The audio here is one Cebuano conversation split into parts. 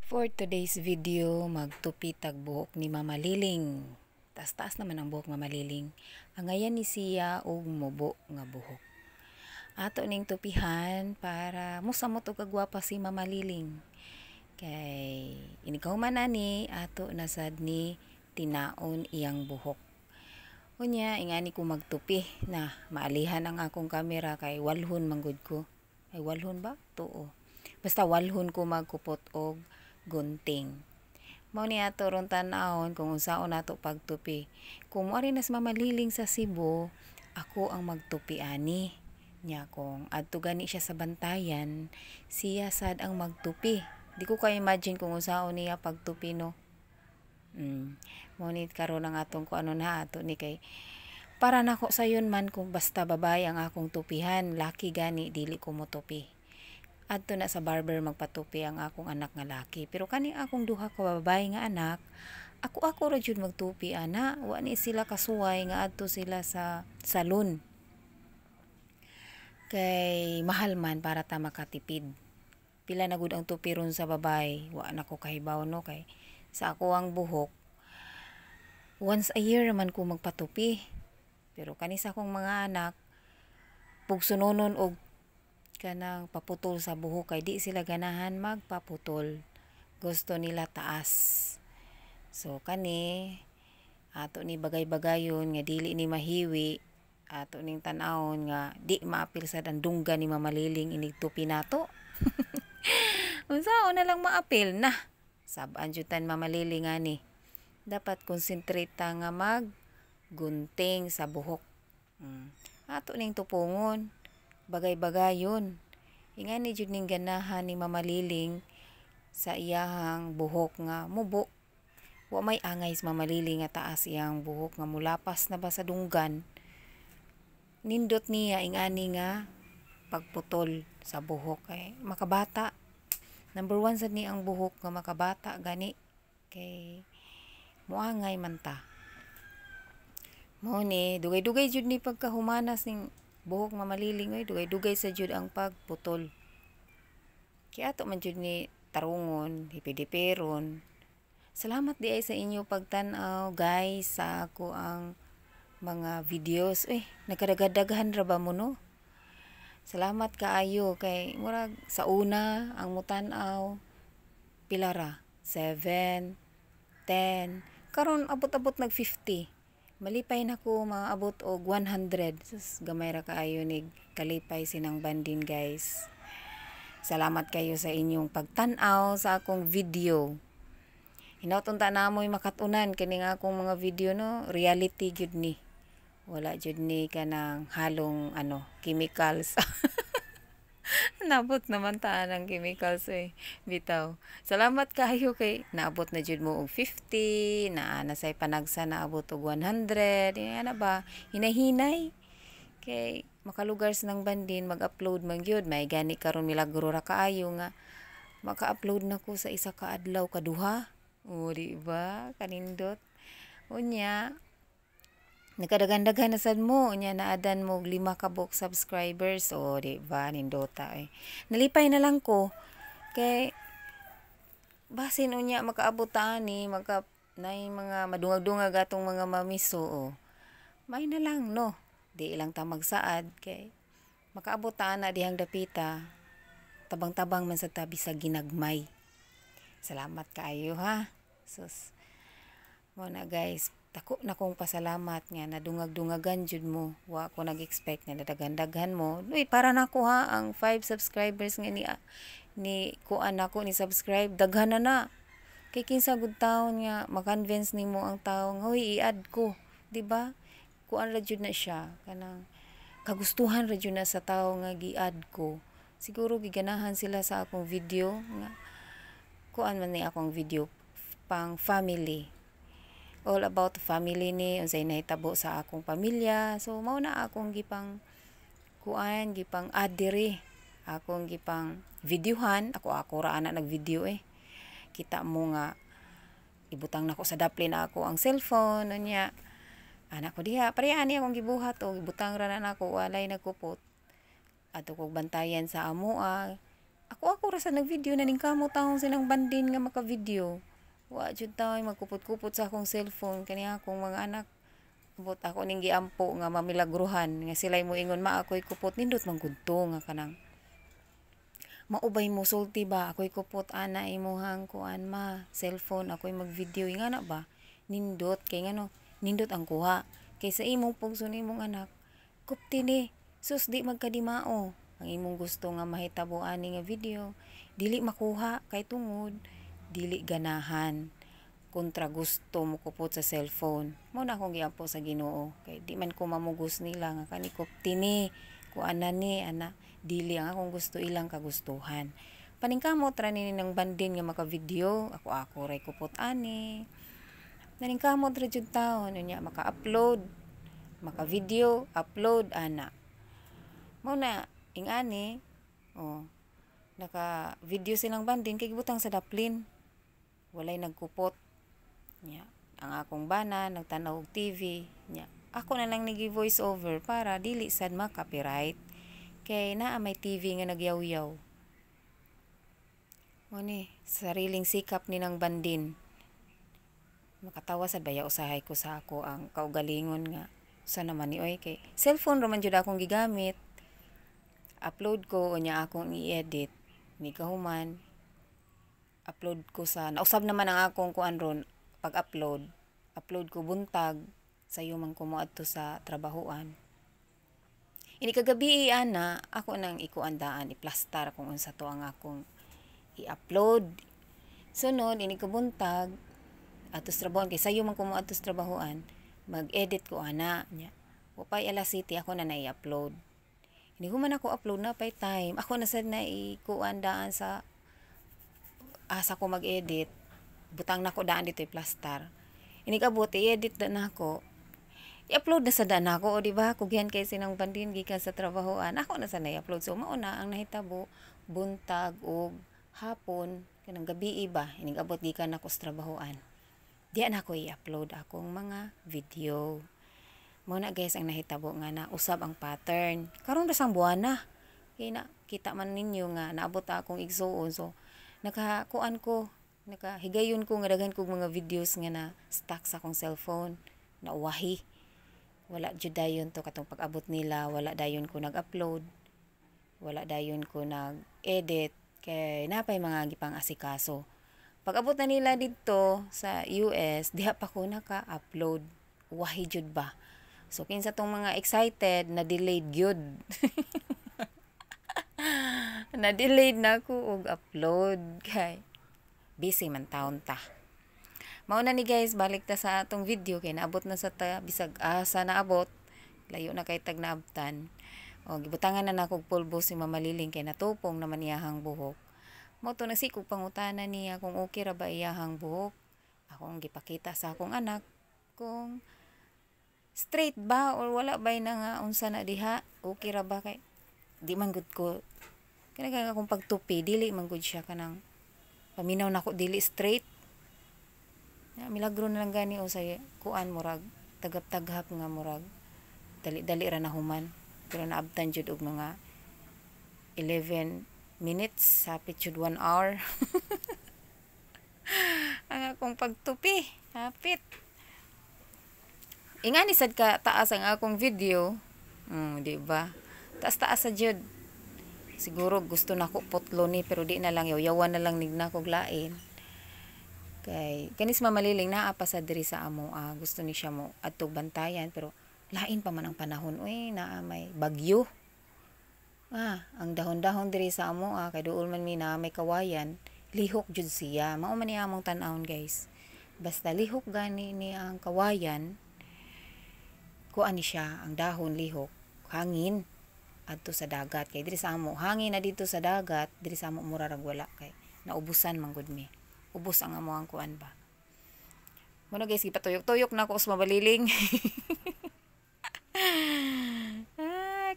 For today's video, magtupi tag buhok ni Mama Liling. Taas-taas naman ang buhok, Mama Liling. Angayan ni siya og mubo nga buhok. Ato ning tupihan para musamot og kagwapa si Mama Liling. Kay inikahuman ani, ato na sad ni tinaon iyang buhok. Unya, ingani ko magtupi na maalihan ang akong kamera kay walhon manggod ko. Ay, walhon ba? Tuo. Basta walhon ko magkupot og gunting. Mao ni ato ron tan-awon kung unsaon nato pagtupi. Kung moari nas Mama Liling sa Cebu, ako ang magtupi ani. Nya kung adto gani siya sa Bantayan, siya sad ang magtupi. Di ko ka-imagine kung unsaon niya pagtupi, no. Mao ni karon ang atong kuano na ato ni kay para nako sayon man kung basta babae ang akong tupihan, laki gani dili ko motupi. Adto na sa barber magpatupi ang akong anak nga laki. Pero kani akong duha ka babae nga anak, ako ako ra jud magtupi ana. Wa ni sila kasuway nga adto sila sa salon. Kay mahal man, para ta makatipid. Pila na gud ang tupi ron sa babae, wa na ko kahibaw, no, kay sa ako ang buhok, once a year man ko magpatupi. Pero kani sa akong mga anak, pugsunonon og kanang paputol sa buhok kay di sila ganahan magpaputol. Gusto nila taas. So kani ato ni bagay-bagayon nga dili ni mahiwi, ato ning tan-awon nga di maapil sad ang dunggan ni Mama Liling inig tupi nato. Unsaon na lang maapil na. Sab-an jud tan, Mama Liling, ani. Dapat concentrate ta nga mag gunting sa buhok. Ato ning tupungon. Bagay-bagayon. Ingani jud ning ganahan ni Mama Liling sa iyahang buhok nga mubo. Wa may angay sa Mama Liling nga taas iyang buhok nga mulapas na ba sa dunggan. Nindot niya ingani nga pagputol sa buhok kay makabata. Number one sad ni ang buhok nga makabata gani kay muangay man ta. Mao ni dugay-dugay jud ni pagkahumanas ning buhok, Mama Liling, oy, dugay-dugay sa jud ang pagputol. Kaya ato man jud ni tarungon, hipidiperon. Salamat di ay sa inyo pagtan-aw, guys, sa ako ang mga videos. Uy, nagkadaghan ra ba mo, no? Salamat kaayo kay murag sa una ang mutan-aw pila ra? 7, 10. Karon abot-abot nag 50. Malipay na ko maabot og 100. Sus, gamay ra kaayo ni kalipay sinang bandin, guys. Salamat kayo sa inyong pagtan-aw sa akong video. Hinaut unta na mo'y makatunan kini nga akong mga video, no, reality gyud ni. Wala jud ni kanang halong ano, chemicals. Nabot naman ta ng chemicals eh. Bitaw. Salamat kayo kay naabot na jud mo og 50, na nasay panagsa naabot og 100. Ana ba? Hinay-hinay. Kay makalugar sa nang bandin mag-upload man gyud. May gani karon milagro ra kaayo nga maka-upload na ko sa isa ka adlaw kaduha. O, di ba? Kanindot. Unya, nagkadaghan-daghan na sad mo. Unya, naadan mo 5 ka buok subscribers. O, di ba? Nindota eh. Nalipay na lang ko. Kay, basin unya makaabot ta ani, maka, nay mga madungag-dungag atong mga mamiso. O. May na lang, no? Di lang ta magsaad. Kay, makaabot ta ana dihang dapita. Tabang-tabang man sa tabi sa ginagmay. Salamat kaayo ha. Sus. Mo na, guys, dako na kong pasalamat nga nadungag-dungagan jud mo. Wa ko nag-expect nga nadaghan-daghan mo. Uy, para nako ha ang 5 subscribers nga ni kuan nako ni subscribe, daghan na na. Kay kinsa gud taon nga ma-convince nimo ang tawo nga, "Huy, i-add ko," di ba? Kuan ra jud na siya, kanang kagustuhan ra jud na sa tawo nga gi-add ko. Siguro giganahan sila sa akong video nga kuan man ni akong video pang family, all about family ni, unsay nahitabo sa akong pamilya. So mao na akong gipang kuan, gipang add diri, akong gipang videohan. Ako ako ra ana nag-video eh. Kita mo nga ibutang nako sa daplin ako ang cellphone, unya anak ko diha pareha ani akong gibuhat o ibutang ra na nako, walay nagkupot ato kog bantayan sa amoa. Ako ako ra sa nag-video, naningkamot taon silang bandin nga maka-video. Wa jud tay magkupot-kupot sa akong cellphone kani akong mga anak. But ako ning giampo nga mamilagruhan nga sila'y moingon, "Ma, ako'y kupot." Nindot man gud to nga kanang maubay mo sulti ba, "Ako'y kupot ana imuhang kuan ma, cellphone, ako'y mag-video," ingana ba. Nindot kay ngano nindot ang kuha kay sa imong pugson, imong anak kupti ni sus, di magkadimao ang imong gusto nga mahitabo ani nga video, dili makuha kay tungod dili ganahan kontra gusto mo kupot sa cellphone. Mo na akong giampo sa Ginoo kay di man ko mamugos nila nga kani kupti ni kuanan ni ana, dili ang akong gusto ilang kagustuhan. Paningkamot ra ni ng bandin nga maka-video, ako ako ray kupot ani. Naningkamot ra jud taon unya maka-upload, maka-video, upload ana. Mao na ing-ani, oh, naka-video silang bandin kay gibutang sa daplin. Walay nagkupot. Nya, ang akong bana nagtan-aw og TV. Nya, ako na lang nigi voice over para dili sad ma-copyright. Kay naa may TV nga nagyawyaw. Mo ni sariling sikap ni ng bandin. Makatawa sad baya usahay ko sa ako ang kaugalingon nga sa naman ni oy, kay cellphone ra man jud akong gigamit. Upload ko unya akong i-edit ni kahuman upload ko sa nausab naman ang akong kuan ron. Pag-upload, upload ko buntag, sayo man ko moadto sa trabahoan. Ini kagabi ana, ako nang ikuan daan, iplastar kung unsa to ang akong i-upload. Sunod ini kabuntag atos trabahoan kay sayo man ko moadto sa trabahoan, mag-edit ko ana nya. Wapay alas city ako na na-i-upload. Hindi ko man ako upload na pay time. Ako na sad na ikuan daan sa asa ko mag-edit. Butang nako daan dito i-plastar. Inig abot i-edit da nako. I-upload na sa daan nako, o di ba? Kugyan kay sinang bandin gikan sa trabahoan. Ako na sa na-upload. So mao na ang nahitabo buntag og hapon kanang gabi ba, inig abot gikan nako sa trabahoan. Diyan ako i-upload akong mga video. Mao na guys ang nahitabo nga na usab ang pattern. Karon ra sang buwan na. Kay na kita man ninyo nga naabot akong igsuon, so nakakuan ko, nakahigayon ko nga daghan kog mga videos nga na stock sa akong cellphone na uwahi. Wala jud dayon to katong pag-abot nila, wala dayon ko nag-upload. Wala dayon ko nag-edit kay napay mga gipang asikaso. Pag-abot na nila didto sa US, diha pa ko naka-upload. Uwahi jud ba. So kinsa tong mga excited na delayed gyud. Na delayed na ako og upload kay busy man taon ta. Mao na ni guys, balik ta sa atong video kay naabot na sa ta bisag asa naabot. Layo na kay tag naabtan. O gibutangan na nako og pulbo si Mama Liling kay natupong naman iyahang buhok. Mao to nagsikog pangutana niya kung okay ra ba iyahang buhok. Akong gipakita sa akong anak kung straight ba or wala ba na nga unsa na diha, okay ra ba, kay di man gud ko kani kay akong pagtupi, dili man gud siya kanang paminaw nako, dili straight. Ya, milagro na lang gani o sa kuan, murag tagap-tagap nga murag dali-dali ra na human, pero naabtan jud og mga 11 minutes, hapit jud 1 hour ang akong pagtupi, hapit. Ingani sad ka taas ang akong video. Di ba? Taas-taas sa jud. Siguro gusto nako putlo ni, pero di na lang, yaw-yawan na lang nigna kog lain. Kay kanis Mama Liling naa pa sa diri sa amo, gusto ni siya mo adto bantayan, pero lain pa man ang panahon uy, naa may bagyo. Ang dahon-dahon diri sa amo, kay duol man mi na may kawayan, lihok jud siya. Mao man ni among tan-awon guys. Basta lihok gani ni ang kawayan, kuan ni siya, ang dahon lihok, hangin adto sa dagat. Kay diri sa amo, hangin na dito sa dagat, diri sa amo mura rag wala kay naubusan man gud mi. Ubos ang amo ang kuan ba. Muna guys, gipatuyok-tuyok na ako sa mabaliling.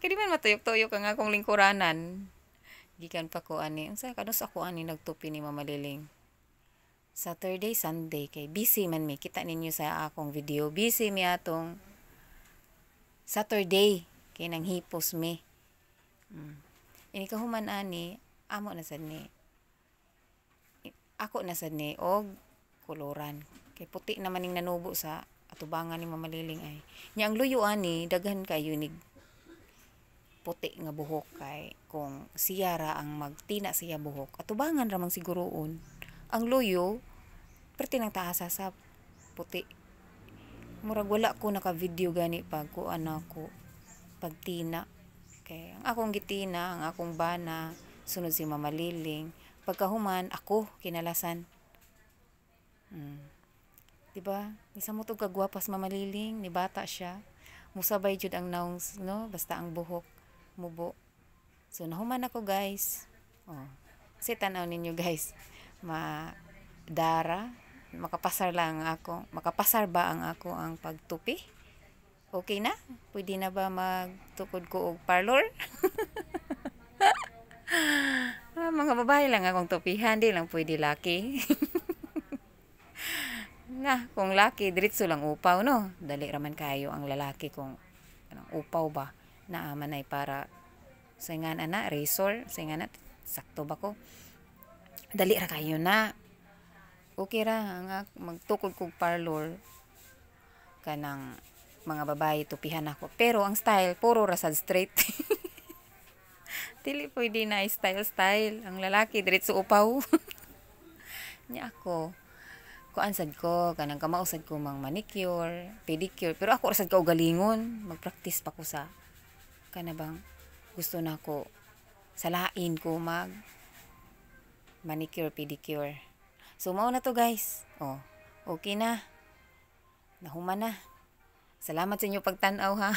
Kadi man matuyok-tuyok ang akong lingkuranan. Gikan pa ko ani. Unsa kanus ako ani nagtupi ni Mama Liling? Saturday, Sunday kay busy man mi. Kita ninyo sa akong video. Busy mi atong Saturday kay nang hipos mi. Ini kahuman ani Amo na sad ni, ako na sad ni og koloran kay puti naman ning nanubo sa atubangan ni Mama Liling ay. Nya ang luyo ani, daghan kayo nig puti nga buhok kay kung siya ra ang magtina siya buhok, atubangan ra man siguroon. Ang luyo perti nang taasa sa puti. Murag wala ko naka-video gani pag kuan nako, pagtina. Kay ang akong gitina, ang akong bana, sunod si Mama Liling. Pagkahuman ako kinalasan. Diba? Bisan mo tog kagwapas Mama Liling, ni bata siya. Musabay jud ang nawong, no, basta ang buhok mubo. So nahuman ako, guys. Oh. Kasi tan-aw ninyo, guys. Ma dara makapasar lang ako. Makapasar ba ang ako ang pagtupi? Okay na? Pwede na ba magtukod ko og parlor? Ah, mga babae lang akong tupihan, di lang pwede laki. Na, kung laki, diretso lang upaw, no? Dali raman kayo ang lalaki kung anong upaw ba? Naaman ay para sa nga ana, razor, sa nga na, sakto ba ko? Dali ra kayo na. Okay ra, ang magtukod kog parlor, kanang mga babae tupihan ako. Pero ang style, puro ra sad straight. Dili pwede na style style. Ang lalaki diretso upaw. Nya ako, kuan sad ko, kanang kamao sad ko mang manicure, pedicure, pero ako ra sad kaugalingon, magpractice pa ko sa kana bang gusto na ko salain ko mag manicure, pedicure. So mao na to, guys. Oh, okay na. Nahuman na. Salamat sa inyo pagtan-aw ha.